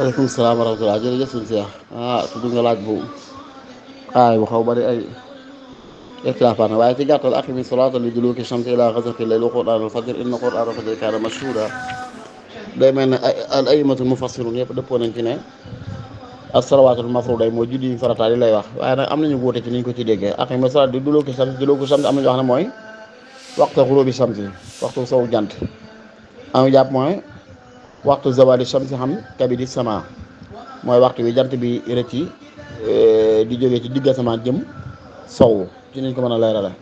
aleykum salaam wa rahmatulah jërëjëf suñu Seex tudd nga laaj bu aay bu xaw bari ay ixtilaafaat na waaye ci gàttal aqimi salaata li duluuki shamsi ilaa ghasaqi layl wa qur'aanal fajr inna qur'aanal fajri kaana mashhuuda day mel ne al aymatul mufassirun yëpp dëppoo nañ ci ne as-salawaatul mafruuda mooy julli yu farataal yi lay wax waaye nag am nañu wuute ci niñ ko ci déggee aqimi salaata li duluuki shamsi am nañu wax ne mooy waxtu xuruubi shamsi waxtu sowu jant am jàpp mooy waxtu zawali shamsi xam kabidi sama mooy waxtu bi jant bi rëcc di jógee ci digg asamaan jëm sowu ci niñ ko mën a leerale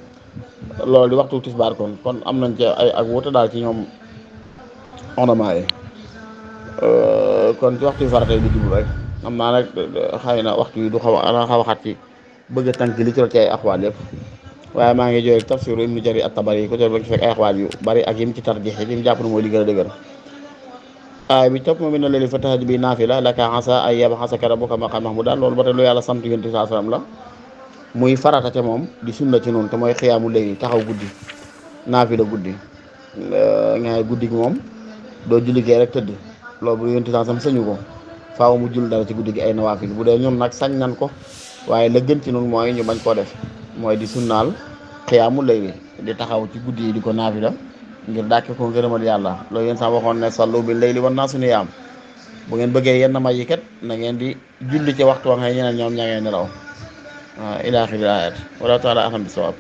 loolu di waxtu tisbaar kon am nañ ci ay ak wuute daal ci ñoom onamaa yi kon ci waxtu yu farata yi di jublu rek xam naa nag xëy na waxtu yi du xaw a xat ci bëgg a tànk li ci rot ci ay axwaal yëpp waaye maa ngi jooy tafsiru ibnu jarir at-tabari ko ci ba ci fekk ay axwaal yu bari ak yim ci tarjix yi mu jàpp ne mooy li gën a dëgër aay bi topp moom it na leen fa tahajjud bi naafila laka asa ay yab'asaka rabbuka maqaaman mahmuudan loolu ba tey lu yàlla sant yonent bi sallallahu alayhi wasallam la muy farata ca moom di sunna ci noonu te mooy xiyaamu léegi taxaw guddi naafila guddi ngay guddi gi moom doo julli gee rek tëdd loolu bu yonent bi sallallahu alayhi wasallam sañu ko faaw mu jul dara ci guddi gi ay nawaafil bu dee ñun nag sañ nan ko waaye la gën ci noonu mooy ñu bañ koo def mooy di sunnaal xiyaamu léegi di taxaw ci guddi yi di ko naafila ngir dàkke ko ngërëmal yàlla loolu yéen sax waxoon ne sallu bil layli wan naasu niyaam bu ngeen bëggee yenn may yi kat na ngeen di julli ci waxtu wa nga ñeneen ñoom ña ngeen nelaw ila axiri ayat wala taala axam bi sawaab